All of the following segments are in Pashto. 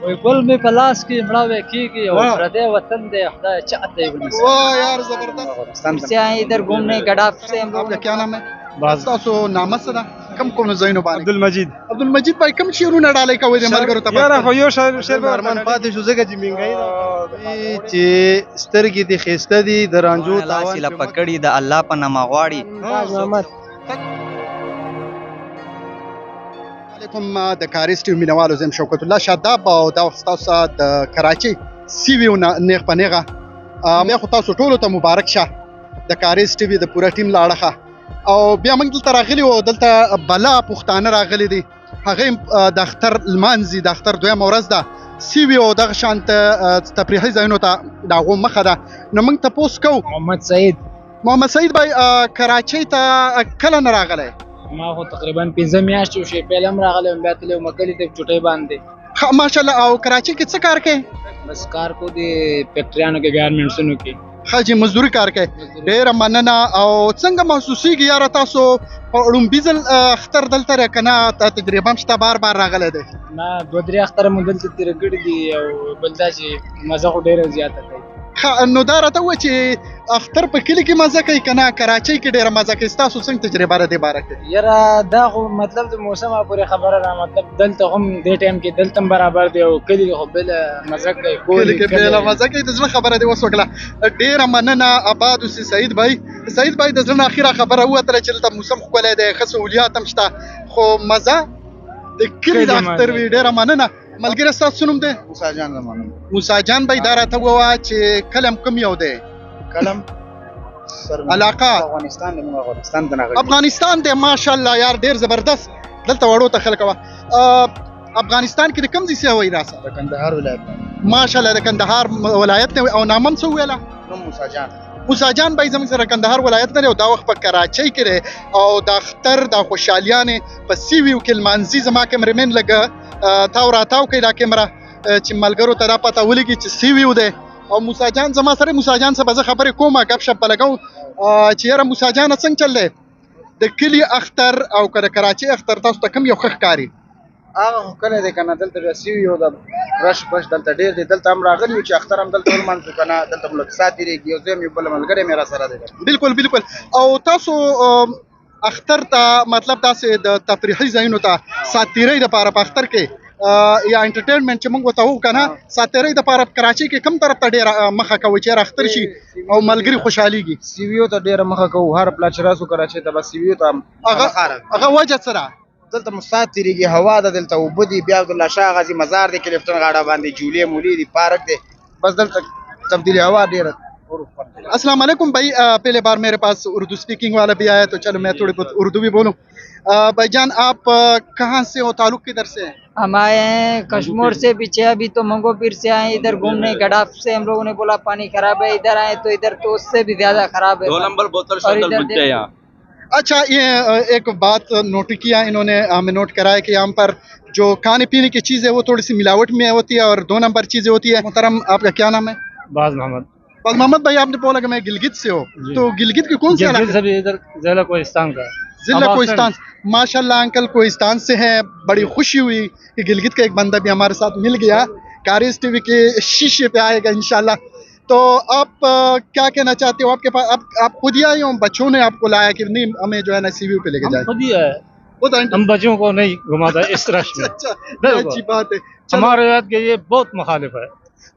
وای ګل مې په لاس کې مړاوی کېږي او پردی وطن دی، خدای چاته یې ونیسي. वाह यार، जबरदस्त. से आए इधर घूमने गडाप से हम लोग. आपका क्या नाम है؟ تاسو نامه څه ده؟ کوم کوم ځایونو باندې؟ عبد المجید. عبد المجید بھائی، کوم شعرونه ډالۍ کوئ د ملګرو ته؟ یاره، خو یو شعر شعر به ارمان پاتې شو، ځکه چې مینګای چې سترګې دې خسته دي د رانجو. لاس یې لپه کړي د الله په نامه غواړي. محمد. علیکم د کاریز ټي وي مینوالو، زم شوکت الله شاداب او دا وخت تاسو د کراچۍ سی ویو نه نیغ په نیغه. مې خو تاسو ټولو ته مبارک شه د کاریز ټي وي د پوره ټیم له اړخه. او بیا موږ دلته راغلي وو، دلته بلا پښتانه راغلي دي، هغه د اختر لمانځي، د اختر دویمه ورځ ده. سی ویو او دغه شان ته تفریحي ځایونو ته د هغو مخه ده، نو موږ تپوس کوو. محمد سعید. محمد سعید بھائی، کراچۍ ته کله نه راغلی؟ ما خو تقریبا 5 میاشتې وشوې. پهله هم راغلی وم، بیا تللی وم کلي ته چوټۍ باندې. ښه، ماشاءالله. او کراچۍ کې څه کار کوي؟ بس کار کو دی فیکټریانو کې، ګارمنټسونو کې. ښه جی، مزدوري کار کوي. ډیره مننه. او څنګه محسوسیږي یاره، تاسو په ړومبي ځل اختر دلته را کنه تجربه هم شته، بار بار راغلی دی؟ ما دوه درې اختره مو دلته تېر کړي دي، او بل دا چې مزه خو ډېره زیاته کوي. ښه، نو دا راته ووایه چې اختر په کلي کې مزه کوي که نه کراچۍ کې ډیره مزه کوي؟ ستاسو څنګه تجربه ده دې باره کې؟ یاره، دا خو مطلب د موسم پورې خبره ده. مطلب دلته هم دې ټایم کې دلته هم برابر دی، او کلي کې خو بله مزه کوي. کلي کې بله مزه کوي. د زړه خبره دې اوس وکړه. ډیره مننه، اباد اوسې سعید بھائی. سعید بھائی د زړه نه اخیره خبره ووتله چې دلته موسم ښکلی دی، ښه سهولیات هم شته، خو مزه د کلي د کلي اختر وي. ډیره مننه ملګری. ستاسو نوم دی؟ موسی جان زما نوم. موسی جان بھائی، دا راته ووایه چې کلم کوم یو دی؟ کلم علاقه؟ افغانستان دی، موږ افغانستان ته راغلي. افغانستان دی، ماشاءالله یار، ډیر زبردست. دلته وړو ته خلک وه. افغانستان کې د کوم ځای څخه وایي راسه؟ د کندهار ولایت. ماشاءالله، د کندهار ولایت نه. او نامم څه ویله؟ نوم موسی جان. موسی جان بھائی زموږ سره کندهار ولایت نه دی او دا وخت په کراچۍ کې دی او د اختر د خوشحالیانې په سی ویو کې لمانځي. زما کیمرمین لږه تاو راتاو کوي دا کیمره چې ملګرو ته دا پته ولګي چې سی ویو دی او موسی جان زما سره. موسی جان سره به زه خبرې کوم، ګپ شپ به لګوم چې یاره موسی جان، څنګه چل دی د کلي اختر او که د کراچۍ اختر، تاسو ته کوم یو ښه ښکاري؟ هغه خو کلی دی که نه، دلته بیا سی ویو د رش بش دلته ډېر دی. دلته هم راغلي یو چې اختر هم دلته ولمانځو که نه، دلته مو لږ سات تېرېږي. یو زه یم، یو بل ملګری مې را سره دی. بالکل بالکل. او تاسو اختر ته مطلب داسې د تفریحي ځایونو ته ساتیرۍ دپاره په اختر کې یا entertainment چې موږ ورته وو که نه، ساتیرۍ دپاره په کراچۍ کې کوم طرف ته ډېره مخه کوئ چې اختر شي او ملګري خوشحالېږي؟ سی ویو ته ډېره مخه کوو. هر پلا چې راسو کراچۍ ته، بس سی ویو ته هغه مخه راځو. هغه وجه څه ده؟ دلته مو سات تېرېږي، هوا ده دلته، اوبه دي، بیا عبدالله شاه غازي مزار دی، کلیفټن غاړه باندې جولې مولې دي، پارک دی، بس دلته تبدیلي هوا ډېره. अस्सलाम वालेकुम भाई. पहले बार मेरे पास उर्दू स्पीकिंग वाला भी आया, तो चलो मैं थोड़ी बहुत उर्दू भी बोलूँ. भाईजान, आप कहाँ से हो, ताल्लुक किधर से है? हम आए हैं कश्मीर से पीछे, अभी तो मंगोपीर से आए इधर घूमने. गडाप से हम लोगों ने बोला पानी खराब है, इधर आए तो इधर तो उससे भी ज्यादा खराब है. 2 नंबर बोतल और शोतल इधर बिकते हैं यहाँ. अच्छा, ये एक बात नोट किया इन्होंने, हमें नोट कराया कि यहाँ पर जो खाने पीने की चीज़ है वो थोड़ी सी मिलावट में होती है और 2 नंबर चीज़ें होती है. मोहतरम, आपका क्या नाम है? बाज मोहम्मद. बाज मोहम्मद भाई, आपने बोला कि मैं गिलगित से हो, जी। तो गिलगित के कौन से गिलगित इलाके? से भी इधर जिला कोहिस्तान का. जिला अब कोहिस्तान. माशाल्लाह, अंकल कोहिस्तान से हैं. बड़ी खुशी हुई कि गिलगित का एक बंदा भी हमारे साथ मिल गया. कारिज टीवी के शीशे पे आएगा इंशाल्लाह. तो आप क्या कहना चाहते हो? आपके पास आप खुद ही आए हो, बच्चों ने आपको लाया कि नहीं, हमें जो है ना सीवी पे लेके हम जाए? खुद ही है. खुद आए? हम बच्चों को नहीं घुमाता इस रश में. अच्छा, बिल्कुल। अच्छी बात है. चलो, हमारे रिवायत के ये बहुत मुखालिफ है.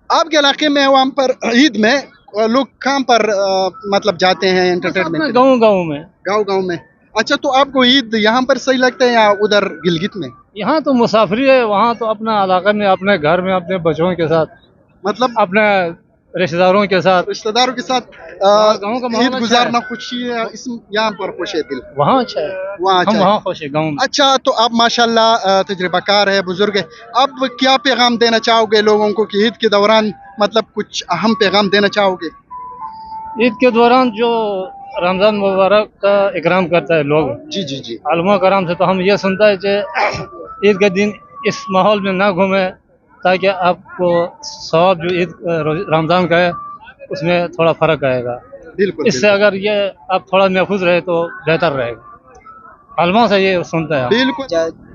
आपके इलाके में वहाँ पर ईद में लोग कहाँ पर मतलब जाते हैं एंटरटेनमेंट? गाँव गाँव में. गाँव गाँव में. अच्छा, तो आपको ईद यहाँ पर सही लगता है या उधर गिलगित में? यहाँ तो मुसाफिरी है, वहाँ तो अपना इलाका में, अपने घर में, अपने बच्चों के साथ, मतलब अपने रिश्तेदारों के साथ. रिश्तेदारों के साथ गाँव का माहौल ईद अच्छा गुजारना है। खुशी है, इस यहाँ पर खुश है दिल? वहाँ अच्छा है. वहाँ अच्छा हम है। वहाँ खुश है गाँव में. अच्छा, तो आप माशाल्लाह तजुर्बाकार है, बुजुर्ग है. अब क्या पैगाम देना चाहोगे लोगों को कि ईद के दौरान मतलब कुछ अहम पैगाम देना चाहोगे? ईद के दौरान जो रमज़ान मुबारक का इकराम करता है लोग, जी जी जी उलमा कराम से तो हम ये सुनता है कि ईद के दिन इस माहौल में ना घूमे, ताकि आपको सवाब जो ईद रमज़ान का है उसमें थोड़ा फ़र्क आएगा. बिल्कुल. इससे अगर ये आप थोड़ा महफूज रहे तो बेहतर रहेगा. उलमा से ये सुनता है हम। बिल्कुल.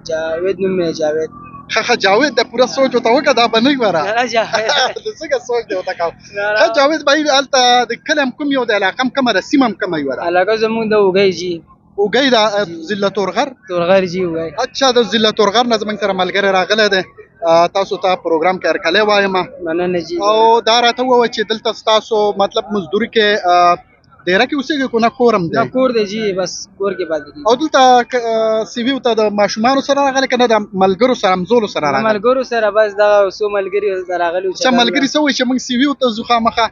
जावेद नुम है, जावेद. ښه جاوید د پوره سوچ ورته وکړه، دا به نه وي ورا. نه جاوید څنګه سوچ دی ورته کاوه؟ ښه جاوید بھائی، هلته د کلی هم کوم یو د علاقه هم کومه ده، سیمه هم کومه یوه ده؟ علاقه زموږ د اوږی جي. اوږی ده، ضلع تورغر. تورغر جي، اوږی. اچھا، د ضلع تورغر نه زموږ سره ملګری راغلی دی. تاسو ته پروګرام کې هرکلی وایم. مننه جي. او دا راته ووایه چې دلته ستاسو مطلب مزدوري کې ډیره کې اوسېږئ که نه کور هم دی؟ نه، کور دی جي، بس کور کې پاتې کېږي. او دلته سیویو ته د ماشومانو سره راغلی که نه د ملګرو سره، همزولو سره راغلی؟ ملګرو سره، بس دغه څو ملګري دلته راغلي. څه ملګري څه وایي چې موږ سیویو ته ځو خامخا؟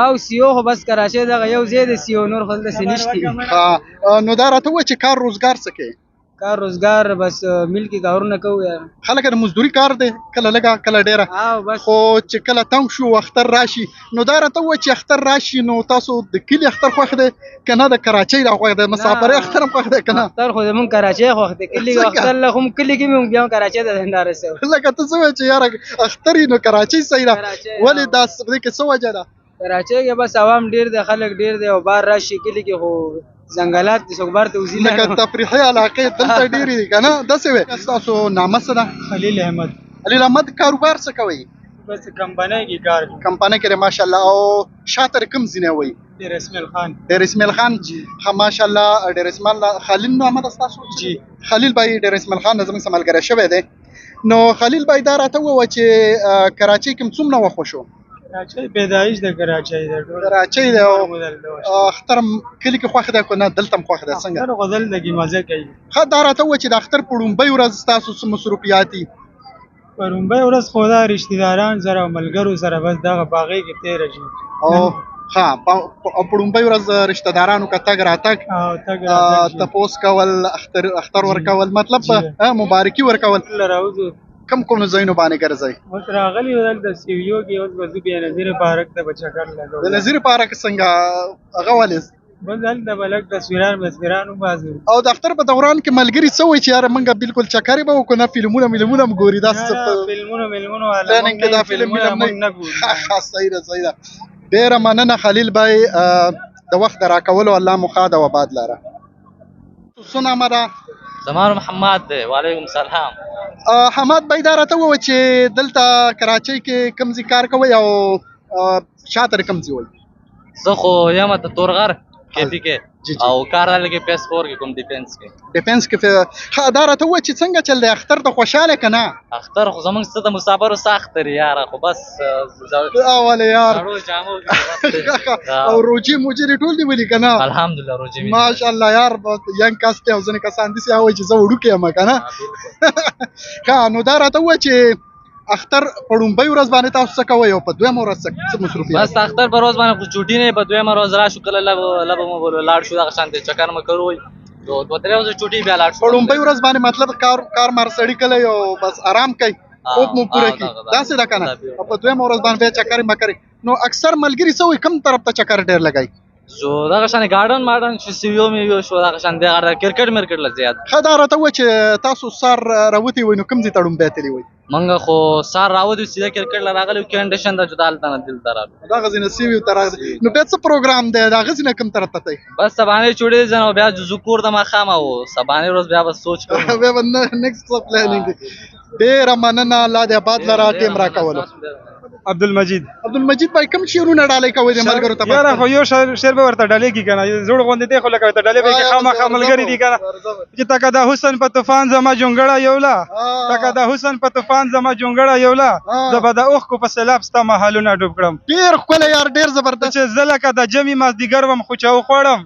او سیو خو بس کراچۍ دغه یو ځای دی سیو، نور خو دلته څه نشته. نو دا راته ووایه چې کار روزګار څه کوې؟ کار روزګار بس مل کې کارونه کوو یار. خلک د مزدوري کار دی، کله لږه کله ډېره، خو چې کله تنګ شو اختر راشي، نو دا راته ووایه چې اختر راشي نو تاسو د کلي اختر خوښ دی که نه د کراچۍ را خوښ دی؟ مسافرۍ اختر هم خوښ دی که نه؟ اختر خو زمونږ کراچۍ خوښ دی، کلي اختر له هم کلي کې مونږ بیا کراچۍ ته نه رسو. لکه ته څه وایې چې یاره اختر یې نو کراچۍ صحیح ده، ولې دا دې کې څه وجه ده؟ کراچۍ کې بس عوام ډېر دی، خلک ډېر دی، او بار راشي. کلي کې خو ځنګلات دي، څوک بار ته وځي نه. لکه تفریحي علاقې دلته ډېرې دي که نه؟ داسې وې. ستاسو نامه څه ده؟ خلیل احمد. خلیل احمد، کاروبار څه کوئ؟ بس کمپنۍ کې کار کوم. کمپنۍ کې، ماشاءالله. او شاته کوم ځای وایي؟ ډېر اسماعیل خان. ډېر اسماعیل خان جی. ښه، ماشاءالله. ډېر اسماعیل خلیل نامه ده ستاسو؟ جی. خلیل بھائی ډېر اسماعیل خان زموږ سره ملګری شوی دی. نو خلیل بھائی، دا راته ووایه چې کراچۍ کې څومره وخت وشو؟ کراچۍ پیدایش د کراچۍ ده. کراچۍ ده. اختر کلي کې خوښ ده که نه دلته هم خوښ ده؟ څنګه؟ اختر خو دلته کې مزه کوي. ښه، دا راته ووایه چې د اختر په ړومبۍ ورځ ستاسو څه مصروفیات دي؟ په ړومبۍ ورځ خو دا رشتهداران سره او ملګرو سره بس دغه باغې کې تېره شي. او ښه، په ړومبۍ ورځ رشتهدارانو که تګ راتګ، تپوس کول، اختر ورکول، مطلب مبارکي ورکول. راوځو. کم کوم ځایونو باندې ګرځئ؟ اوس راغلي یو دلته سیویو کې، اوس به ځو بېنظیر پارک ته به چکر لګوو. بېنظیر پارک څنګه هغه ولې؟ بس هلته به لږ تصویران مسویران وباسو. او د اختر په دوران کې ملګري څه وایي چې یاره موږ بالکل چکرې به وکړو، نه فلمونه ملمونه هم ګوري؟ داسې څه فلمونه ملمونو پلانینګ کې دا فلم ملم نه؟ ښه، صحیح ده، صحیح ده. ډېره مننه خلیل بھائی د وخت د راکولو، الله مو ښاد او آباد لره. څه نامه ده؟ زما نوم حماد دی. وعلیکم سلام. حماد بھائی، دا راته ووایه چې دلته کراچۍ کې کوم ځای کار کوئ او شاته کوم ځای وایي؟ زه خو یم د تورغر کې پی کې او کار لګي پیس 4 کې کوم، ډیفنس کې. ډیفنس کې. ښه، دا راته ووایه چې څنګه چل دی اختر ته، خوشاله که نه؟ اختر خو زمونږ څه د مسافرو سخت دی یاره، خو بس ولې یار جامو او روجي موجي دې ټول نیولي که نه؟ الحمدلله روجي مې. ماشاءالله یار، ینګ کس دی، او ځینې کسان داسې وایي چې زه وړوکی یم که نه. ښه، نو دا راته ووایه چې اختر په ړومبۍ ورځ باندې تاسو څه کوئ او په دویمه ورځ څه مصروفیات؟ بس اختر په ورځ باندې خو چوټي نه، په دویمه ورځ راشو، کله لبه مو لاړ شو، دغه شان دی چکر مو کړو، دوه درې ورځې چوټي بیا لاړ شو. په ړومبۍ ورځ باندې مطلب کار مار سړي کلی او بس آرام کوي، خوب مو پوره کړي، داسې ده که نه؟ او په دویمه ورځ باندې بیا چکر مکرې. نو اکثر ملګري څه وایي، کوم طرف ته چکر ډېر لګوي؟ زه دغه شان ګارډن مارډن چې سیو مې یو شو، دغه شان دی کرکټ مرکټ له زیات. ښه، دا راته ووایه چې تاسو سهار راوتي وئ نو کوم ځای ته ړومبی تللي وئ؟ مونږ خو سهار راوتو سیده کرکټ له راغلي وو، کنډیشن ده چې دلته نه دلته راغلو. دغه ځای نه سیویو ته راغلي. نو بیا څه پروګرام دی، د هغه ځای نه کوم طرف ته ځئ؟ بس سبانۍ چوړې ځم او بیا ځو کور ته ماښام، او سبانۍ ورځ بیا به سوچ کوم. بیا به نیکسټ څه پلانینګ دی. ډېره مننه، الله دې آباد لره ټیم راکولو. عبدالمجید. عبدالمجید بھائی، کوم شعرونه ډالۍ کوئ د ملګرو ته؟ یاره خو یو شعر به ورته ډالۍ کی کنه، زوړ غوندې دی خو لکه ورته ډالۍ به کې خامخا ملګري دي کنه. چې تکه د حسن په طوفان زما جونګړه یولا، تکه د حسن په طوفان زما جونګړه یولا، زه به د اوښکو په سیلاب ستا محلونه ډوب کړم. ډېر ښکلی یار، ډېر زبردست. چې زه لکه د جمعې مازدیګر وم خو چا وخوړم،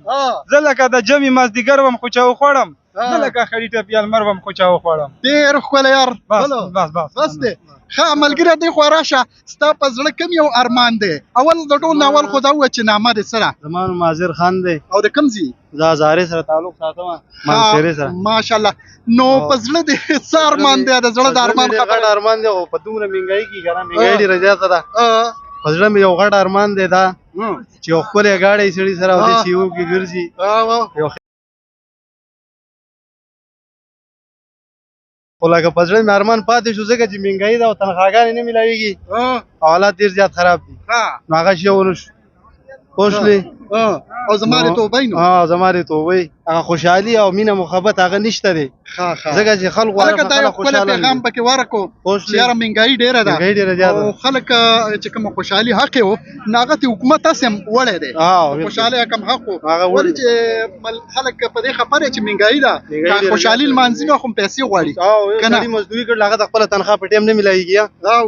زه لکه د جمعې مازدیګر وم خو چا وخوړم، زه لکه خړي ټپیال مر وم خو چا وخوړم. ډېر ښکلی یار. بس بس بس بس دی. ښه ملګری دی، خو راشه، ستا په زړه کوم یو ارمان دی؟ اول د ټول نه اول خو دا ووایه چې نامه دې څه ده؟ زما نوم مازر خان دی. او د کوم ځای؟ زه هزارې سره تعلق ساتم، مانسهرې سره. ماشاءالله. نو په زړه دې څه ارمان دی؟ د زړه د ارمان خبره. غټ ارمان دی، خو په دومره مهنګایي کې که نه، مهنګایي ډېره زیاته ده. په زړه مې یو غټ ارمان دی دا چې یو ښکلی ګاډی سړي سره او دې سیو کې ګرځي، یو خو لکه په زړه مې ارمان پاتې شو، ځکه چې مهنګایي ده او تنخواګانې نه میلاویږي او حالات ډېر زیات خراب دي، نو هغه شی ونه شو. پوښلې. او زما د توبې نو، ها، زما د توبې هغه خوشحالي او مینه محبت هغه نشته دی. ښه ښه، ځکه چې خلک هلکه دا یو ښکلی پیغام پکې ورکو چې یاره مهنګایي ډېره ده، مهنګایي ډېره زیاته او خلک چې کومه خوشحالي حق یې و، نو هغه ته حکومت هسې هم وړی دی. خوشحالي کوم حق و، ولې چې خلک په دې خبر چې مهنګایي ده، خوشحالي لمانځي نو خو پیسې غواړي. که نه مزدوري کړل هغه د خپله تنخوا په ټایم نه میلاویږي،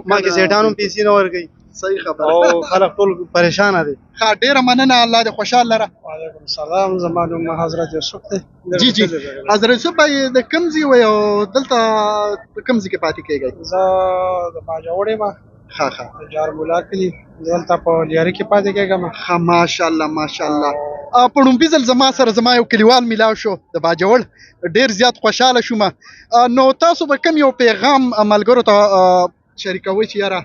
ما کې سیټان هم پیسې نه ورکوي. صحیح خبره. او خلک ټول پریشان دي. ښه، ډیره مننه، الله دې خوشحال لره. وعلیکم السلام، زما نوم حضرت یوسف دی. جی جی، حضرت یوسف بھائی د کوم ځای وای او دلته کوم ځای کې پاتې کېږئ؟ زه د باجوړ یم. ښه ښه، جارمولا کلي، دلته په لیاري کې پاتې کېږم. ښه، ماشاءالله ماشاءالله. په ړومبي ځل زما سره زما یو کلیوال میلاو شو د باجوړ، ډیر زیات خوشحاله شوم. نو تاسو به کوم یو پیغام ملګرو ته شریکوئ چې یاره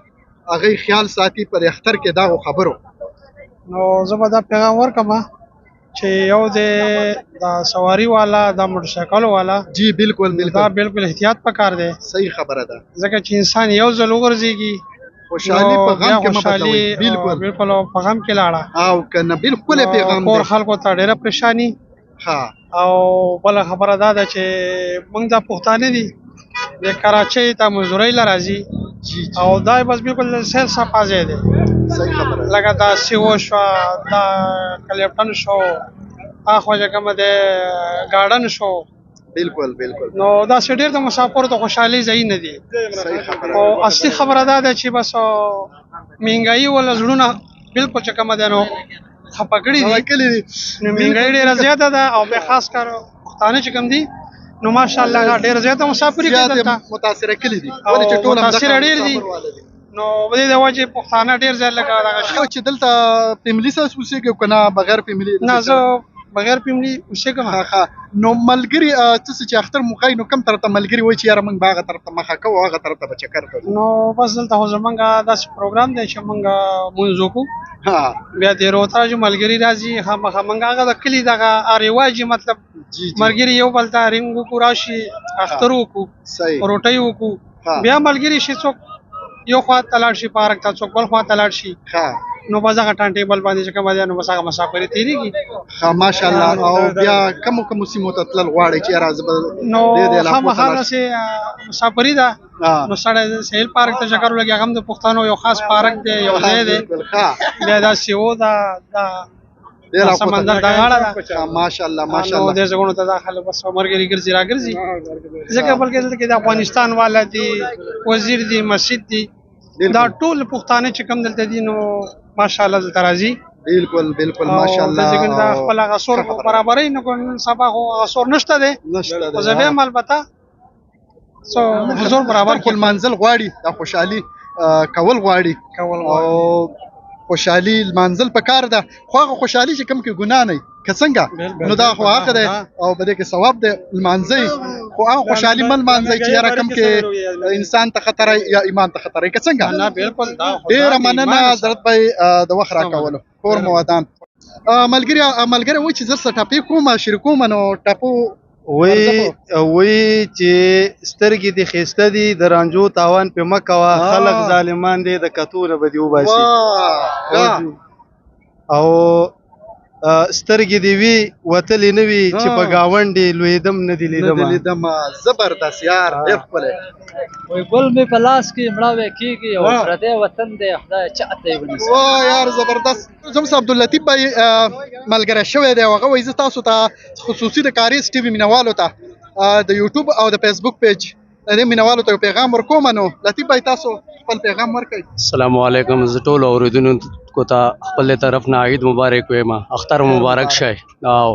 هغه خیال ساتي په اختر کې دغو خبرو؟ نو زه به دا پیغام ورکړم چې یو د سواری والا، د موټرسایکل والا، جی بالکل بالکل، دا بالکل احتیاط پکار دی. صحیح خبره ده، ځکه چې انسان یو ځل وغورځېږي، خوشحالي په غم کې مه بدلوئ. بالکل بالکل، په غم کې لاړه. او که نه بالکل پیغام دی کور خلکو ته ډېره پریشاني. ښه، او بله خبره دا ده چې موږ دا پښتانه دي، د کراچۍ ته مزدورۍ له راځي، او دا بس بالکل سیل صفا ځای دی. صحیح خبره. لکه دا سیو شو، دا کلیپټن شو، اخوا چې کومه دی ګارډن شو. بالکل بالکل. نو دا ډېر د مسافرو د خوشحالۍ ځای نه دی. صحیح خبره. او اصلي خبره دا ده چې بس مهنګایي ولا زړونه بالکل چې کومه ده نو خفه کړي دي. نو مهنګایي ډېره زیاته ده، او بیا خاص کر پښتانه چې کوم دي نو ماشاءالله ډېر زیاته مسافري کوي، دلته متاثره کړي دي، ولې چې ټول متاثره ډېر دي. نو په دې وجه پښتانه ډېر زیات لکه دغه شو چې دلته فیملی سره اوسېږي که نه بغیر فیملی؟ نه، زه بغیر فیملی اوسېږم. ښه، نو ملګري څه چې اختر موقع نو کوم طرف ته ملګري وایي چې یاره موږ به هغه طرف ته مخه کوو، هغه طرف ته به چکر کوو؟ نو بس دلته خو زمونږ داسې پروګرام دی چې موږ مونځ وکړو، بیا د روته چې ملګري راځي خامخا موږ هغه د کلي دغه رواج، مطلب ملګري یو بل ته رنګ وکړو، راشي اختر وکړو، روټۍ وکړو، بیا ملګري شي څوک یو خوا ته لاړ شي پارک ته، څوک بل خوا ته لاړ شي، نو بس هغه ټایم ټیبل باندې چې کومه ده نو بس هغه مسافري تېرېږي. ښه، ماشاءالله. او بیا کومو کومو سیمو ته تلل غواړئ چې یاره زه به نو خامخا داسې مسافري ده نو سړی سهیل پارک ته چکر ولګي، هغه هم د پښتنو یو خاص پارک دی، یو ځای دی. بیا دا سیو ده، دا سمندر د غاړه ده. ماشاءالله ماشاءالله. نو دې ځایونو ته دا خلک بس ملګري ګرځي راګرځي، ځکه بلکې دلته کې د افغانستان والا دي، وزیر دي، مسجد دي، دا ټول پښتانه چې کوم دلته دي نو ماشاءالله دلته راځي. بالکل بالکل، ماشاءالله. ځکه دا خپل هغه سور برابرۍ نو سبا خو هغه سور نشته دی، نشته دی، خو زه بیا هم البته څو حضور برابر خپل منزل غواړي، دا خوشحالي کول غواړي، او خوشحالي منزل په کار ده، خو هغه خوشحالي چې کوم کې ګناه نه، که څنګه نو دا خو حق دی او په دې کې ثواب دی لمانځئ، خو هغه خوشحالي مه لمانځئ چې یاره کوم کې انسان ته خطر یا ایمان ته خطر، که څنګه؟ نه بالکل. ډېره مننه حضرت بھائی د وخت راکولو، کور مو ودان. ملګری ملګری وایي چې زه څه ټپې کوم شریکوم، نو ټپو وی چې سترګې دې ښایسته دي د رانجو تاوان پې مه کوه، خلک ظالمان دي د کتو نه به دې وباسي، او سترګې دې وي وتلې نه وي چې په ګاونډ یې لوېدم نه دې لیدم. زبردست یار، ډېر ښکلی. وای ګل مې په لاس کې مړاوی کېږي او پردی وطن دی خدای چاته یې ونیسي. واه یار زبردست. زموږ عبداللطیف بھائی ملګری شوی دی، هغه وایي زه تاسو ته خصوصي د کاریز ټي وي مینهوالو ته د یوټیوب او د فیسبوک پیج د دې مینهوالو ته یو پیغام ورکوم. نو لطیف بھائی تاسو خپل پیغام ورکړئ. السلام علیکم، زه ټولو اورېدونکو ته خپل طرف نه عید مبارک وایم، اختر مبارک شي. او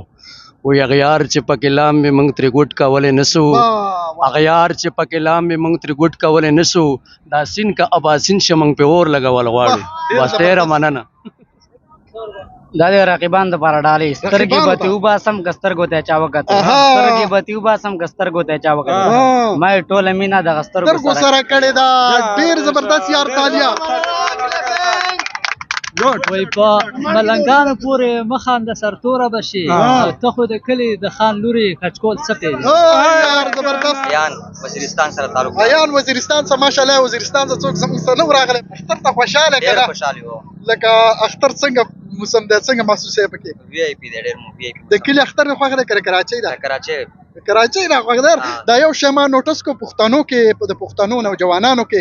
وی اغیار چې پکې لامبې موږ ترې ګوټ کولی نه سو، اغیار چې پکې لامبې موږ ترې ګوټ کولی نه سو، دا سین که اباسین شه موږ پې اور لګول غواړو. بس ډېره مننه. دا د رقیبان د پاره ډالۍ، سترګې به ترې وباسم که سترګو ته چا وکتل، سترګې به ترې وباسم که سترګو ته چا وکتل، ما یې ټوله مینه دغه سترګو سره کړې ده. ډېر زبردست یار، تالیا. وای په ملنګانو پورې مه خانده سرتوره به شي، ته خو د کلي د خان لوري کچکول څه پیژنې. یار زبردست. ایان وزیرستان سره تعلق، ایان وزیرستان سره، ماشاءالله. وزیرستان څه څوک زموږ سره نه راغلی اختر ته خوشحاله کړه؟ ډېر خوشحاله یو. لکه اختر څنګه موسم دی، څنګه محسوسوې پکې؟ وی آی پی دی، ډېر مو وی آی پی. د کلي اختر دې خوښ دی که د کراچۍ ده؟ د کراچۍ. کراچۍ را خوښ دی. دا یو شی ما نوټس کو پښتنو کې، د پښتنو نوجوانانو کې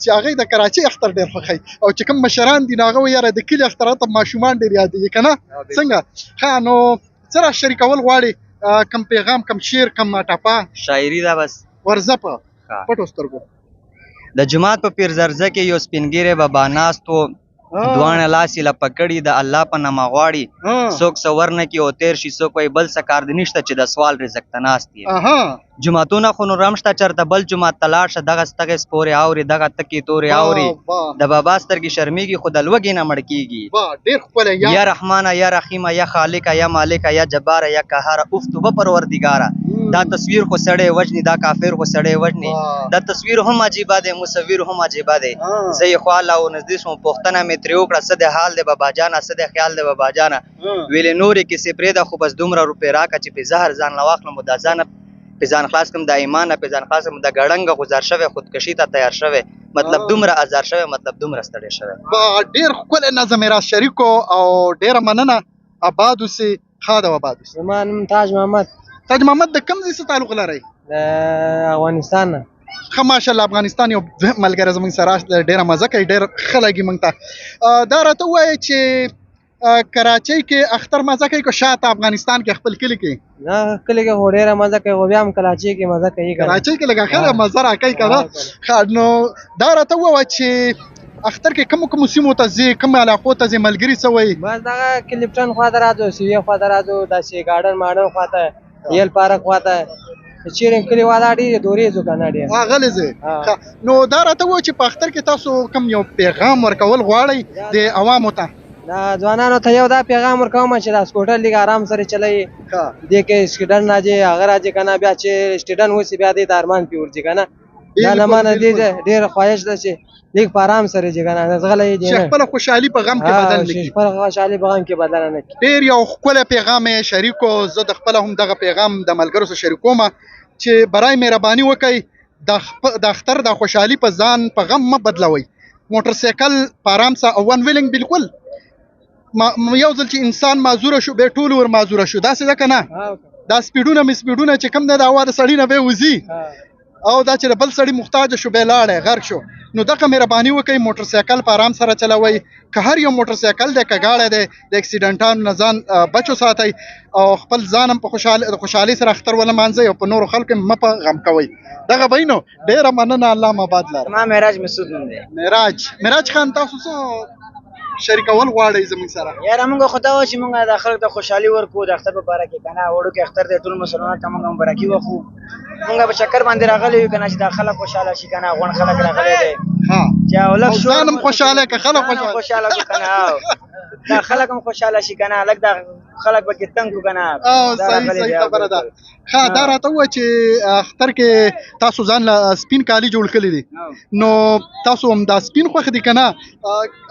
چې هغوی د کراچۍ اختر ډېر خوښوي، او چې کوم مشران دي نو هغه وایي یاره د کلي اختر ته ماشومان ډېر یادېږي که نه؟ څنګه؟ ښه، نو څه را شریکول غواړي؟ کم پیغام، کم شعر، کم ټپه؟ شاعري ده بس. ورځه په پټو سترګو. د جومات په پیرزرزه کې یو سپین ږیری بابا ناست و، دواړه لاس یې لپه کړي د الله په نامه غواړي، څوک څه ورنه کړي او تېر شي، څوک وایي بل څه کار دې نشته چې د سوال رزق ته ناست یې. جوماتونه خو نور هم شته، چېرته بل جومات ته لاړ شه دغه ستغې سپورې اوري، دغه تکې تورې اوري، د بابا سترګې شرمېږي خو د لوږې نه مړ کېږي. ډېر ښکلی. یا رحمانه، یا رحیمه، یا خالقه، یا مالکه، یا جباره، یا قهاره، اوف توبه پروردګاره، دا تصویر خو سړی وژني، دا کافر خو سړی وژني، دا تصویر هم عجیبه دی، مصور هم عجیبه دی. زه یې خواله او نږدې شوم، پوښتنه مې ترې وکړه څه د حال دی بابا جانه، څه د خیال دی بابا جانه؟ ویلې نورې کیسې پرېږده، خو بس دومره روپۍ راکړه چې پې زهر ځان له واخلم، دا ځانه پې ځان خلاص کړم، دا ایمان نه پې ځان خلاص کړم، دا ګړنګه غوځار شوی، خودکشي ته تیار شوی، مطلب دومره ازار شوی، مطلب دومره ستړی شوی. ډېر ښکلی نظم یې را شریک او ډېره مننه، اباد اوسې، ښاد او اباد اوسې. زما نوم تاج محمد. تاج محمد د کوم ځای څخه تعلق لرئ؟ د افغانستان نه. ښه، ماشاءالله، افغانستان یو دویم ملګری زموږ سره ډېره مزه کوي، ډېر ښه لګي موږ ته. دا راته ووایه چې کراچۍ کې اختر مزه کوي که شاته افغانستان کې خپل کلي کې؟ نه، کلي کې خو ډېره مزه کوي، خو بیا هم کراچۍ کې مزه کوي. کراچۍ کې لږه ښه مزه راکوي که نه؟ ښه، نو دا راته ووایه چې اختر کې کومو کومو سیمو ته ځې، کومو علاقو ته ځې، ملګري څه وایي؟ بس دغه کلیپټن خواته راځو، سیوې خواته راځو، داسې ګارډن مارډن خواته، یل پارک خواته، چیرې کلي والا ډېرې دورې ځو که نه ډېر. غلې ځې. نو دا راته ووایه چې په اختر کې تاسو کوم یو پیغام ورکول غواړئ د عوامو ته؟ دا ځوانانو ته یو دا پیغام ورکوم چې دا سکوټر لږ آرام سره چلوي، دې کې سټډن راځي، هغه راځي که نه، بیا چې سټډن وسي بیا دې ته ارمان پې ورځي که نه. دا له ما نه دې ډېر خواهش ده چې لږ په آرام سره ځي که نه، زغلی دې چې خپله خوشحالي په غم کې بدل نه کړي. خپله خوشحالي په غم کې بدله نه کړي. ډېر یو ښکلی پیغام یې شریک و. زه د خپله هم دغه پیغام د ملګرو سره شریکوم چې برای مهرباني وکړئ، د اختر د خوشحالي په ځان په غم مه بدلوئ. موټر سایکل په آرام سره او ون ویلینګ بالکل یو ځل چې انسان معذوره شو بیا ټول ور معذوره شو، داسې ده که نه؟ دا سپیډونه مې سپیډونه چې کوم دی د هوا د سړي نه بیا وځي، او دا چې د بل سړي محتاج شو بیا لاړی غرق شو. نو دغه مهرباني وکړئ، موټر سایکل په آرام سره چلوئ، که هر یو موټر سایکل دی که ګاډی دی، د اکسیډنټانو نه ځان بچ وساتئ او خپل ځان هم په خوشحالۍ سره اختر ولمانځئ او په نورو خلکو مه په غم کوئ. دغه به نو. ډېره مننه، الله مو آباد لره. ما معراج مسعود نوم دی. معراج خان، تاسو څه شریکول غواړئ زموږ سره؟ یاره موږ خو دا وایو چې موږ د خلکو ته خوشحالي ورکړو د اختر په باره کې که نه، وړوکی اختر دی، ټول مسلمانانو ته موږ مبارکي وښو. موږ په چکر باندې راغلي یو که نه چې دا خلک خوشحاله شي که نه، غونډ خلک راغلي دی. چې او لږ شور ځان هم خوشحاله که خلک ځان هم خوشحاله. خوشحاله کړو که نه، دا خلک هم خوشحاله شي که نه، لږ دا خلک پکې تنګ کړو که نه. دا راغلي صحیح دی، خبره ده. بالکل. ښه، دا راته ووایه چې اختر کې تاسو ځان له سپین کالي جوړ کړي دي، نو تاسو هم دا سپین خوښ دي که نه؟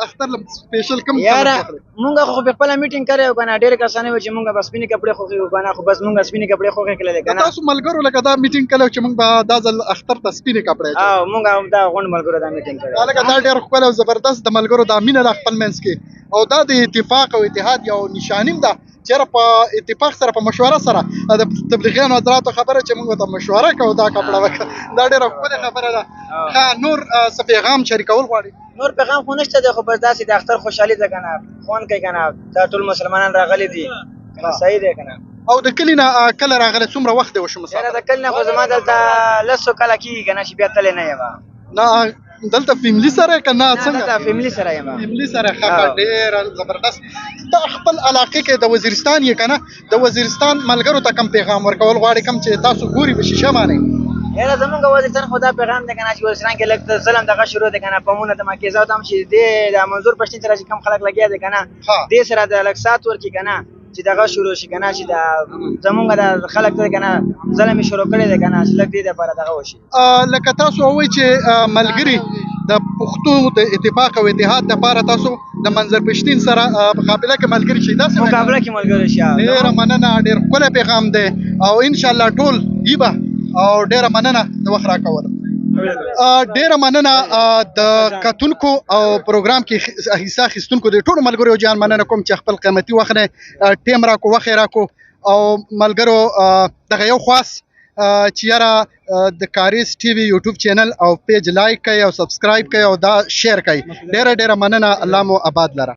اختر له سپیشل کوم یاره، کلر خوښ دی؟ مونږ خو په خپله میټینګ کړی و که نه، ډېر کسان وو چې مونږ به سپینې کپړې خوښ یو که نه، خو بس مونږ سپینې کپړې خوښ کړلې که نه. تاسو ملګرو لکه دا میټینګ کړی چې مونږ به دا ځل اختر ته سپینې کپړې اچوو؟ مونږ هم دا غونډ ملګرو دا میټینګ کړی. لکه دا ډېر ښکلی او زبردست د ملګرو دا مینه ده خپل منځ کې، او دا د اتفاق او اتحاد یو نشاني هم ده چېرې په اتفاق سره په مشوره سره د تبلیغیانو حضراتو خبره چې موږ ورته مشوره کوو دا کپړه وکړه، دا ډېره ښکلې خبره ده. ښه، نور څه پیغام شریکول غواړي؟ نور پیغام خو نشته دی، خو بس داسې د اختر خوشحالي ده که نه، خوند کوي که نه، دا ټول مسلمانان راغلي دي که نه، صحیح دی که نه. او د کلي نه کله راغلی، څومره وخت دی وشو مسافر؟ یاره د کلي نه خو زما دلته لسو کاله کېږي که نه چې بیا تللی نه یم. نه دلته فیملی سره که نه؟ نه، څنګه؟ دلته فیملی سره یم. فیملی سره، ښه، ښه، ډېره زبردست. تا خپل علاقې کې د وزیرستان یې که نه، د وزیرستان ملګرو ته کوم پیغام ورکول غواړې، کوم چې تاسو ګوري په شیشه باندې؟ یاره زمونږ وزیرستان خو دا پیغام دی که نه چې وزیرستان کې لږ ظلم دغه شروع دی که نه، پمونه د مکیزاو ته هم چې دې د منظور پښتین سره چې کوم خلک لګیا دی که نه، دې سره د لږ سات ورکړي که نه چې دغه شروع شي که نه، چې دا زمونږ د خلک دی که نه ظلم یې شروع کړی دی که نه، چې لږ دې دپاره دغه وشي. لکه تاسو وایئ چې ملګري د پښتو د اتفاق او اتحاد دپاره تاسو د منظر پښتین سره په قابله کې ملګري شئ، داسې ده؟ مقابله کې ملګري شئ. ډېره مننه، ډېر ښکلی پیغام دی او انشاءالله ټول یې به، او ډېره مننه د وخت راکولو. ډیره مننه د کتونکو او پروګرام کې حصہ اخیستونکو د ټولو ملګرو جان مننه کوم چې خپل قیمتي وخت نه ټیم راکو وخت راکو او ملګرو دغه یو خواست چې یاره د کاریز ټي وي یوټیوب چینل او پیج لایک کړئ او سبسکرایب کړئ او دا شیر کړئ. ډیره ډیره مننه، الله مو آباد لره.